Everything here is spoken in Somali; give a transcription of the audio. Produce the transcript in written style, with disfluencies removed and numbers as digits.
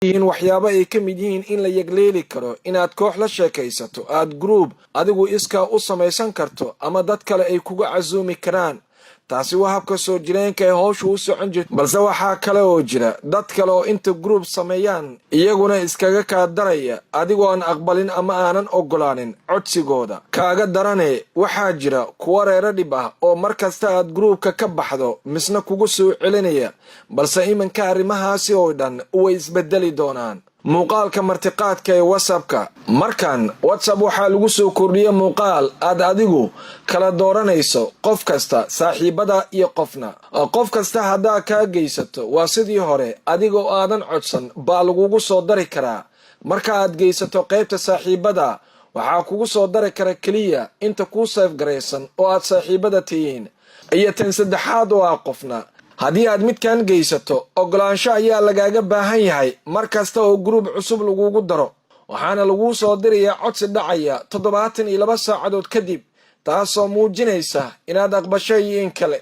Yihiin waxyaabo ay ka mid yihiin in la yagleeli karo, inaad koox la sheekaysato, aad group adigu iskaa u samaysan karto ama dad kale ay kuga casuumi karaan. Taasi waa habka soo jireenka ee howshu u socon jirta, balse waxaa kale oo jira dad kale oo inta group sameeyaan iyaguna iskaga kaa daraya adigoo aan aqbalin ama aanan ogolaanin codsigooda. Kaaga darane, waxaa jira kuwa reero dhib ah oo mar kasta aad groupka ka baxdo misna kugu soo celinaya. Balse iminka arrimahaasi oo dhan way isbedeli doonaan. Muuqaalka martiqaadka ee WhatsAppka. Markan WhatsApp waxaa lagu soo kordhiyey muuqaal aad adigu kala dooranayso qof kasta, saaxiibada iyo qofna. Qof kasta haddaa kaa geysato, waa sidii hore, adigoo aadan codsan baa lagugu soo dari karaa. Marka aad geysato qaybta saaxiibada, waxaa kugu soo dari kara keliya inta kuu save garaysan oo aad saaxiibada tihiin. Iyo tan saddexaad oo ah qofna. Haddii aad midkan geysato, ogolaansho ayaa lagaaga baahan yahay mar kasta oo group cusub lagugu daro, waxaana laguu soo dirayaa codsi dhacaya 72 saacadood kadib, taasoo muujinaysa inaad aqbasho iyo in kale.